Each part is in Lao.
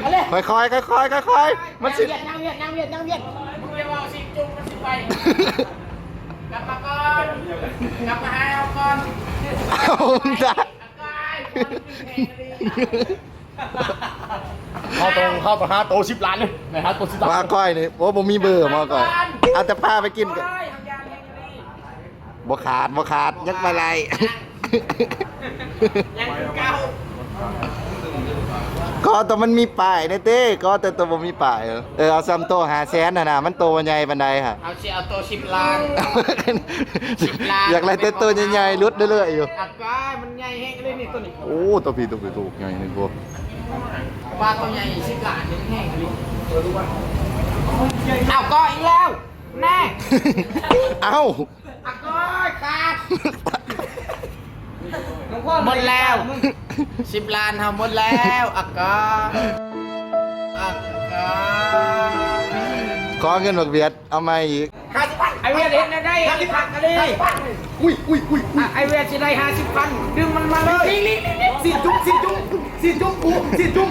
ເອົາເລີຍ ຄ່ອຍໆ ຄ່ອຍໆ ຄ່ອຍໆ ມັນຊິ ນາງວຽດ ນາງວຽດ ນາງວຽດ ນາງວຽດ ມຶງຢ່າເວົ້າຊິຈຸ່ມ ມັນຊິໄປ ກັບມາກ່ອນ ກັບມາຫາເຮົາກ່ອນ ເອົາ ໄປ ຕາຍ ອາກອຍ ເຮົາຕ້ອງ ເຮົາຕ້ອງຫາໂຕສິບລ້ານເດ້ ໄປຫາໂຕສິບລ້ານ ວ່າກ້ອຍນີ້ ໂອ້ ບໍ່ມີເບີ ໝໍກ້ອຍ ເອົາແຕ່ປາໄປກິນກໍ ບໍ່ຂາດ ບໍ່ຂາດ ຍັງໄປໄລ່ ຍັງຄືເກົ່າ ກໍແຕ່ມັນມີປ້າຍແດ່ເຕ້ ກໍແຕ່ໂຕບໍ່ມີປ້າຍ ເອີ ເອົາສ່ຳໂຕຫ້າແສນຫັ້ນນະ ມັນໂຕບໍ່ໃຫຍ່ປານໃດຫະ ເອົາຊິເອົາໂຕສິບລ້ານ ສິບລ້ານ ຢາກໄດ້ແຕ່ໂຕໃຫຍ່ໆ ຫຼຸດເລື້ອຍໆຢູ່ ອາກອຍ ມັນໃຫຍ່ແຮງເລີຍນີ້ໂຕນີ້ ໂອ້ ໂຕພີ້ ໂຕພີ້ ໂຕໃຫຍ່ນີ້ໂພດ ປາໂຕໃຫຍ່ສິບລ້ານຍັງແຮງອີ່ຫຼີ ເອົາກໍອີກແລ້ວ ແນ່ ເອົ້າ ອາກອຍ ຂາດ ໝົດແລ້ວ ສິບລ້ານເຮົາໝົດແລ້ວ ອາກອຍ ອາກອຍ ຂໍເງິນບັກຫວຽດ ເອົາໃໝ່ອີກ ຫ້າສິບພັນ ອ້າຍຫວຽດເຮັດແນວໃດ ຫ້າສິບພັນ ຄັກອີ່ຫຼີ ອຸ້ຍ ອຸ້ຍ ອຸ້ຍ ອາ ອ້າຍຫວຽດຊິໄດ້ຫ້າສິບພັນ ດຶງມັນມາເລີຍ ຊີ້ຈຸ້ມ ຊີ້ຈຸ້ມ ຊີ້ຈຸ້ມ ຊີ້ຈຸ້ມ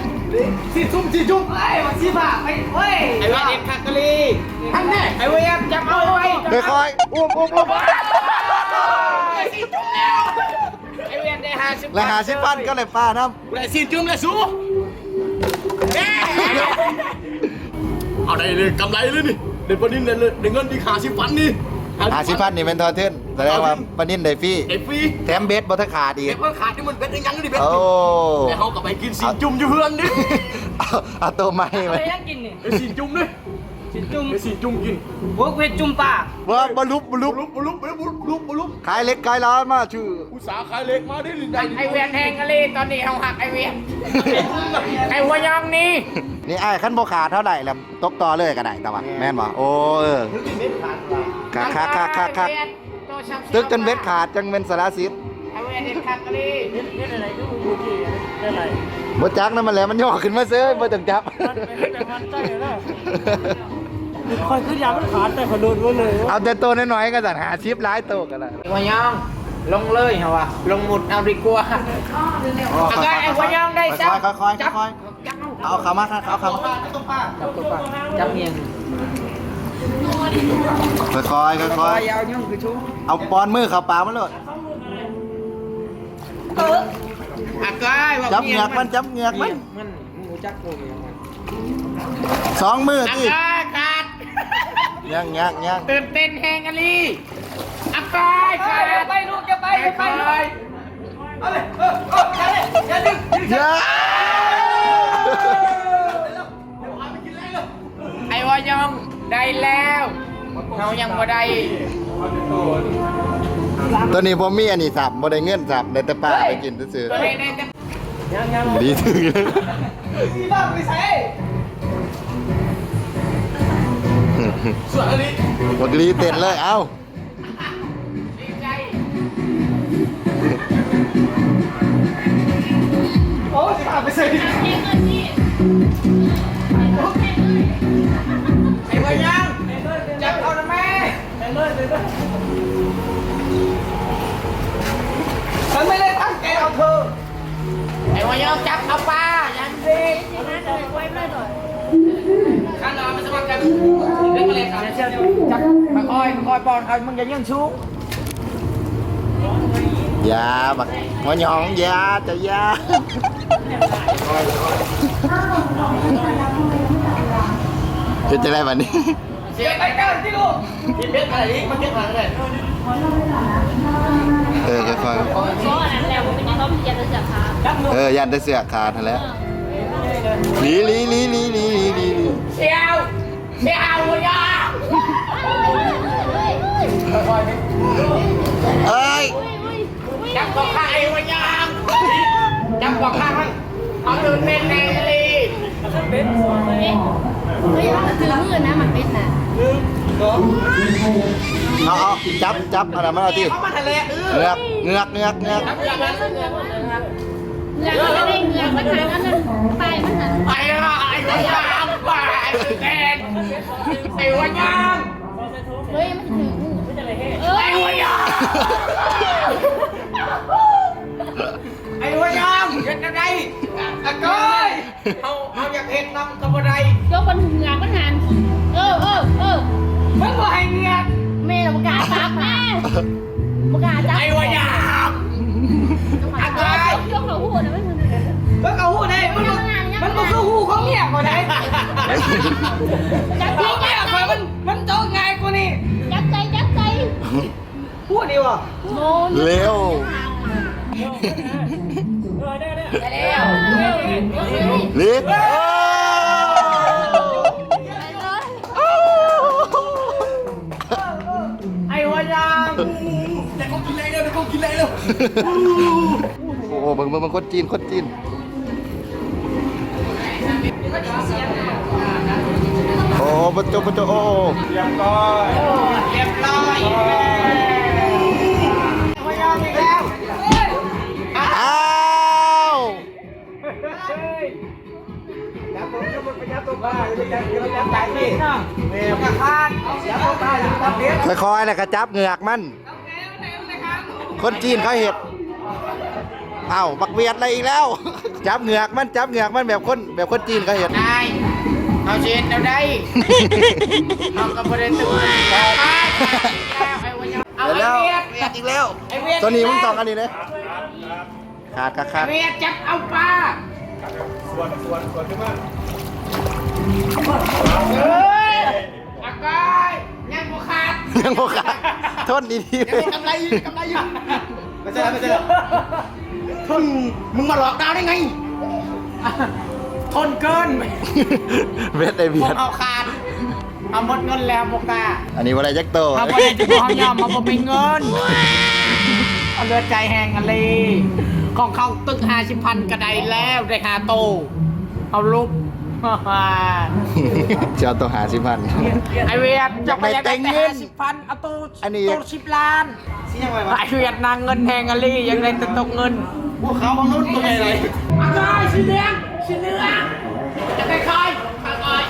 ຊີ້ຈຸ້ມ ຊີ້ຈຸ້ມ ເອີຍ ຊິພາໄປ ເອີຍ ອ້າຍຫວຽດເຮັດຄັກອີ່ຫຼີ ຫັ້ນແນ່ ອ້າຍຫວຽດ ຈັບເອົາໄວ້ ຄ່ອຍໆ ອຸ້ມ ອຸ້ມ ອຸ້ມ ຊີ້ຈຸ້ມແລ້ວ ອ້າຍຫວຽດໄດ້ຫ້າສິບ ແລະ ຫ້າສິບພັນ ກໍໄດ້ປານຳ ໄດ້ຊີ້ຈຸ້ມແລ້ວສູ ເອົາໄດ້ເລີຍ ກຳໄລເລີຍນີ້ ໄດ້ປານິນໄດ້ເລີຍ ໄດ້ເງິນອີກຫ້າສິບພັນນີ້ ຫ້າສິບພັນນີ້ແມ່ນທອດທຶນ ສະແດງວ່າປານິນໄດ້ຟຣີ ໄດ້ຟຣີ ແຖມເບັດບໍ່ທັນຂາດອີກ ເບັດບໍ່ຂາດນີ້ ມັນເບັດອີຫຍັງນີ້ເບັດ ໂອ້ ແລ້ວເຮົາກໍໄປກິນຊີ້ຈຸ້ມຢູ່ເຮືອນນີ້ ເອົາ ເອົາໂຕໃໝ່ມາ ໄປກິນນີ້ ໄປຊີ້ຈຸ້ມນີ້ ຊີ້ຈຸ້ມ ໄປຊີ້ຈຸ້ມກິນ ໂອ້ ເຮັດຈຸ້ມປາ ບໍ່ ບໍ່ຫຼຸບ ບໍ່ຫຼຸບ ບໍ່ຫຼຸບ ບໍ່ຫຼຸບ ບໍ່ຫຼຸບ ບໍ່ຫຼຸບ ຂາຍເຫຼັກຂາຍຫຼານມາຊື່ ອຸດສາຂາຍເຫຼັກມາເດ້ນີ້ ໄດ້ ໄອ້ຫວຽດແຮງອີ່ຫຼີ ຕອນນີ້ເຮົາຮັກໄອ້ຫວຽດ ໄອ້ຫົວຍອງນີ້ ນີ້ອ້າຍ ຄັນບໍ່ຂາດເຮົາໄດ້ແລ້ວ ຕົກຕໍ່ເລີຍກໍໄດ້ ແຕ່ວ່າ ແມ່ນບໍ່? ໂອ້ ເອີ ຄັກໆໆໆໆ ຕຶກຈົນເບັດຂາດ ຈັ່ງແມ່ນສາລະສິດ ບໍ່ຈັກນຳມັນແຫຼະ ມັນຍໍຂຶ້ນມາເຊີຍ ບໍ່ຕ້ອງຈັບ ຂ້ອຍຄືຢານມັນຂາດ ແຕ່ຂ້ອຍໂດດເບິດເລີຍ ເອົາແຕ່ໂຕນ້ອຍໆ ກໍຊັ້ນ ຫ້າສິບ ຫຼາຍໂຕກໍໄດ້ ຫົວຍອງ ລົງເລີຍ ເຮົາວ່າ ລົງໝຸດເອົາດີກວ່າ ໂອ້ ຄ່ອຍໆ ໄອ້ຫົວຍອງໄດ້ຊະ ຄ່ອຍໆ ຄ່ອຍໆ ຈັບ ເອົາເຂົ້າມາ ເອົາເຂົ້າມາ ຈັບຕົວປາ ຈັບຫຍັງ ຄ່ອຍໆ ຄ່ອຍໆ ເອົາປອນມືເຂົ້າປາກມັນໂລດ ເອີ ອາກອຍ ຈັບເງືອກມັນ ຈັບເງືອກມັນ ມັນຮູ້ຈັກໂຕເງືອກມັນ ສອງມືຕິ ອາກອຍ ຂາດ ຍັງໆໆ ຕື່ນເຕັ້ນແຮງອີ່ຫຼີ ອາກອຍ ຂາດ ໄປລູກ ຢ່າໄປ ຢ່າໄປ ເອົາເລີຍ ເອີ ເອີ ຢ່າເລີຍ ຢ່າດຶງ ຢ່າ ໄອ້ວາຍອງໄດ້ແລ້ວ ເຮົາຍັງບໍ່ໄດ້ ຕອນນີ້ບໍ່ມີອັນນີ້ຊ້ຳ ບໍ່ໄດ້ເງິນຊ້ຳ ໄດ້ແຕ່ປາໄປກິນຊື່ໆ ບໍ່ໄດ້ ໄດ້ແຕ່ ດີຖືກ ບັກລີເຕັ້ນເລີຍ ເອົ້າ ໂອ້ ຊິພາໄປໃສ ໄອ້ວາຍອງ ຈັບເອົານະແມ່ ມັນໄມ່ໄດ້ຕັ້ງໃຈເອົາເທີ ໄອ້ວາຍອງຈັບເອົາປາ ຢ່າ ຄັນເອົາມາສະໝັກກັນ ເຮັດມາເລີຍ ຈັບ ຄ່ອຍໆ ຄ່ອຍໆ ປ້ອນເຂົາ ມຶງຢ່າຍື່ນສູງ ຢ່າ ບັກຫົວຫຍອງ ຢ່າ ເຈົ້າຢ່າ ເຮັດຈັ່ງໃດບັດນີ້? ເສຍໄປເກີນຕິລູກ ເຮັດເບັດມາອີກ ມາເກັບມາເລີຍ ເອີ ຄ່ອຍໆ ບໍ່ ອັນນັ້ນແຫຼະ ບໍ່ເປັນຫຍັງດອກ ຢ້ານແຕ່ເສືອຂາດ ເອີ ຢ້ານແຕ່ເສືອຂາດຫັ້ນແຫຼະ ຫຼີ ຫຼີ ຫຼີ ຫຼີ ຫຼີ ຫຼີ ຫຼີ ຫຼີ ສຽວ ສຽວ ຢ່າ ເອີຍ ຈັບບໍ່ຂາດ ໄອ້ວາຍອງ ຈັບບໍ່ຂາດມັນ ເອົາໂດນເປັນແນງອີ່ຫຼີ ເປັນ ເອີຍ ມັນຖືມືນະ ມັນເປັນນະ ເອົາ ເອົາ ຈັບ ຈັບ ອັນນັ້ນມາເອົາຕິ ເອົາມາຫັ້ນແຫຼະ ເອີ ເງືອກ ເງືອກ ເງືອກ ເງືອກ ເງືອກ ເງືອກ ມັນຫາ ມັນ ປາຍມັນຫາ ໄອ້ວາຍອງ ໄອ້ວາຍອງ ໄອ້ວາຍອງ ເຮີ້ຍ ມັນຖືກ ເອີຍ ໄອ້ວາຍອງ ໄອ້ວາຍອງ ເຮັດແນວໃດ ອາກອຍ ເຮົາ ເຮົາຢາກເຮັດ ຍົກມັນເຫືອກມັນຫັ້ນ. ເອີ ເອີ ເອີ ມັນບໍ່ໃຫ້ເຫງືອກ. ແມ່ລະບໍ່ກ້າຈັບນະ ບໍ່ກ້າຈັບ. ໄອ້ວະຍາມ ອັນຕະລາຍ. ຍົກເຂົ້າຫູນະ ມັນ ມັນກໍຫູໄດ້ ມັນບໍ່ ມັນບໍ່ຄືຫູຂອງເມຍຂ້ອຍໃດ. ຈັບໃຈ ຂອງເມຍຂ້ອຍມັນ ມັນຈົກງ່າຍກວ່ານີ້. ຈັບໃຈ ຈັບໃຈ. ຫູນີ້ຫວາ? ເລວ ເລວ. ໄອ້ຫົວຍາງ ແຕ່ກໍກິນໄດ້ແລ້ວ ແຕ່ກໍກິນໄດ້ແລ້ວ. ໂອ້ ເບິ່ງ ເບິ່ງ ເບິ່ງ ຄົນຈີນ ຄົນຈີນ. ໂອ້ ປະໂຈ ປະໂຈ ໂອ້ ຮຽບຮ້ອຍ ຮຽບຮ້ອຍ. ອ້າວ ຄ່ອຍໆ ແລ້ວກໍຈັບເຫງືອກມັນ. ຄົນຈີນເຂົາເຮັດ. ອ້າວ ບັກຫວຽດລະອີກແລ້ວ. ຈັບເຫງືອກມັນ ຈັບເຫງືອກມັນແບບຄົນ ແບບຄົນຈີນເຂົາເຮັດ. ນາຍ ເຮົາຊິເຮັດແນວໃດ? ເຮົາກໍບໍ່ໄດ້ຕື່ນ. ເອົາແລ້ວ ຫວຽດ ຫວຽດອີກແລ້ວ. ຕົວນີ້ມຶງຕ້ອງອັນນີ້ເດ້. ຂາດ ຂາດ ຂາດ. ຫວຽດ ຈັບເອົາປາ. ສວນ ສວນ ສວນຂຶ້ນມາ. ເອີຍ ອາກາຍ ຍັງບໍ່ຂາດ ຍັງບໍ່ຂາດ. ທົນດີໆ ຍັງມີກຳໄລຢູ່ ກຳໄລຢູ່. ໄປໃສລະ ໄປໃສລະ? ທົນ ມຶງມາຫຼອກດາວໄດ້ໄງ? ທົນເກີນ. ເວັດໄອ້ຫວຽດ ພວກເຮົາຂາດ ເຮົາໝົດເງິນແລ້ວ ບໍ່ກ້າ. ອັນນີ້ບໍ່ໄດ້ຈັກໂຕ ເຮົາບໍ່ໄດ້ຈັກໂຕ ເຮົາຍອມ ເຮົາບໍ່ມີເງິນ. ເອົາເລືອດໃຈແຮງອີ່ຫຼີ. ຂອງເຂົາຕຶກຫ້າສິບພັນກໍໄດ້ແລ້ວ ໄດ້ຫ້າໂຕ. ເອົາລຸກ ຊິເອົາໂຕຫ້າສິບພັນ. ໄອ້ຫວຽດ ເຈົ້າກໍຢາກໄດ້ແຕ່ຫ້າສິບພັນ ເອົາໂຕ ອັນນີ້ ໂຕສິບລ້ານ. ຊິຫຍັງໄວ້ວະ? ໄອ້ຫວຽດນາງເງິນແຮງອີ່ຫຼີ ຢາກໄດ້ແຕ່ຕົກເງິນ. ພວກເຂົາບັງລຸ້ນຕົວໃຫຍ່ເລີຍ. ອາກາຍ ສີແດງ ສີເຫຼືອງ. ຈະຄ່ອຍໆ ຄ່ອຍ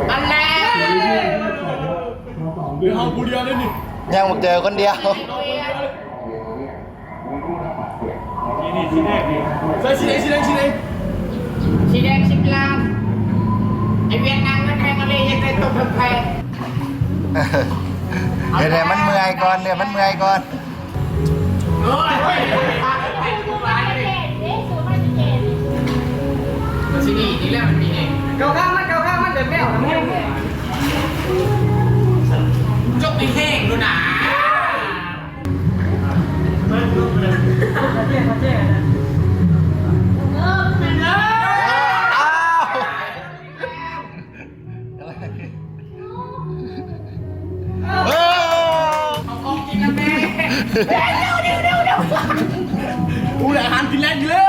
ໆ ອັນແລກ. ເຫຼືອເຮົາຜູ້ດຽວເດ້ນີ້. ຍັງບໍ່ເຈີຄົນດຽວ. ນີ້ ນີ້ ສີແດງນີ້ ໃສ່ສີແດງ ສີແດງ ສີແດງ ສີແດງສິບລ້ານ. ໄອ້ຫວຽດນາງເງິນແຮງອີ່ຫຼີ ຢາກໄດ້ຕົກແພງ. ເຮັດໃຫ້ມັນເມື່ອຍກ່ອນ ເຮັດໃຫ້ມັນເມື່ອຍກ່ອນ. ໂອ້ຍ ຊິໜີອີກແລ້ວ ມັນມີແຮງ. ເຂົ້າຂ້າງມັນ ເຂົ້າຂ້າງມັນ ແບບແມວນະ. ຈົກໃຫ້ແຮງໂລດນາ. ໂອ້ຍ ອາຫານກິນແລງຢູ່ແລ້ວ.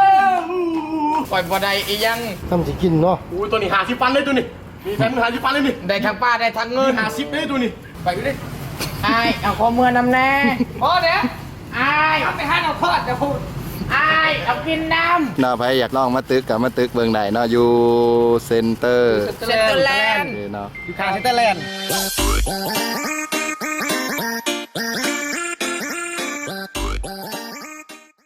ຂ້ອຍບໍ່ໄດ້ອີ່ຫຍັງ. ນຳຊິກິນເນາະ. ໂອ້ຍ ໂຕນີ້ຫ້າສິບພັນເລີຍ ໂຕນີ້. ມີແຟນມື້ຫ້າສິບພັນເລີຍນີ້. ໄດ້ທັງປາ ໄດ້ທັງເງິນ. ຫ້າສິບເດ້ໂຕນີ້. ໄປຢູ່ເດ້. ອ້າຍ ເອົາຂອງເມືອນຳແດ່. ພໍແລ້ວ. ອ້າຍ ເອົາໄປຫາເອົາທອດແຕ່ພຸ້ນ. ອ້າຍ ເອົາກິນນຳ. ເນາະ ໃຜຢາກລອງມາຕຶກກໍມາຕຶກເບິ່ງໄດ້ເນາະ ຢູ່ເຊັນເຕີ ເຊັນເຕີແລນ ນີ້ເນາະ ຢູ່ຂ້າງເຊັນເຕີແລນ.